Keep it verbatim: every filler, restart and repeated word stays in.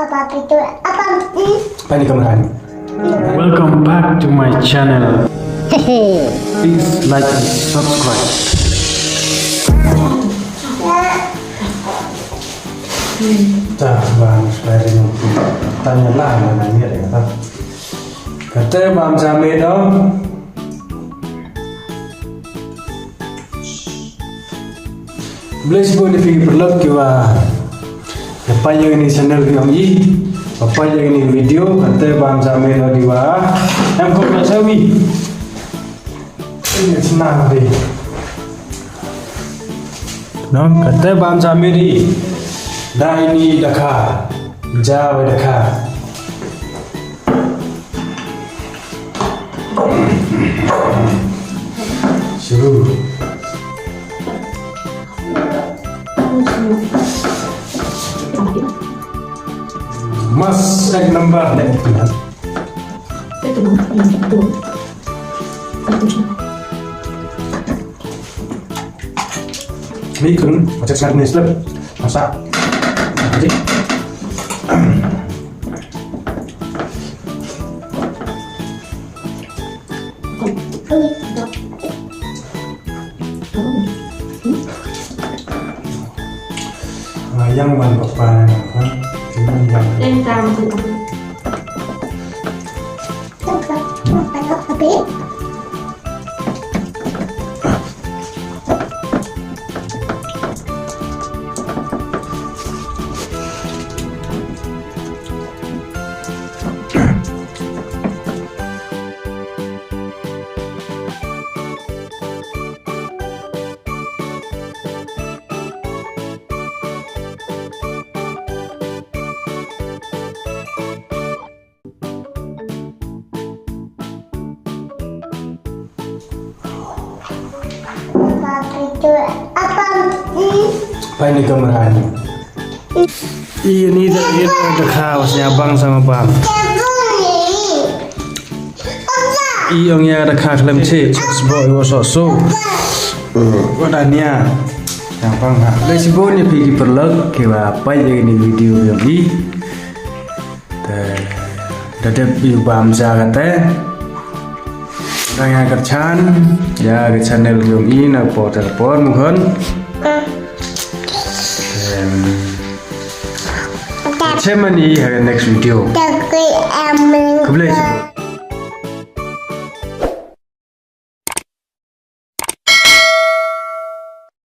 Apa itu? Apa itu? Apa ini kamera ini? Welcome back to my channel. Please like and subscribe. Ta, bang, supaya dia tanya lah, mana ni ada kata. Kata bang Jamil dong. Khublei chibun ya phi ki paralok kiwa ya pait ya ini channel yong i, wa pait ya ini video, kata bang Jamil dong diwa em ko na chawi. Ini chna di. Nong, kata bam Jamil di. Da ini dakha. Ja wa dakha. Shuru. Mas ek number de. Ni kun, macam sangat ni slep. Masak. Jadi. Ah, yang man papa, kan? Yang. Apa ini kamera ini? Ini da, ini da kha, wasnya bang sama bang. I ong ya da kha khlem che, chok sbo i wa so so. Wa da nia. Yang pang ha. Khublei chibun ya phi ki paralok kiwa pait ya ini video yong i. Te da dep i bam ja kata. Da ya kyrchan ya ka channel yong i na por te por mukhan. Em, Chem man i ha next video. Khublei.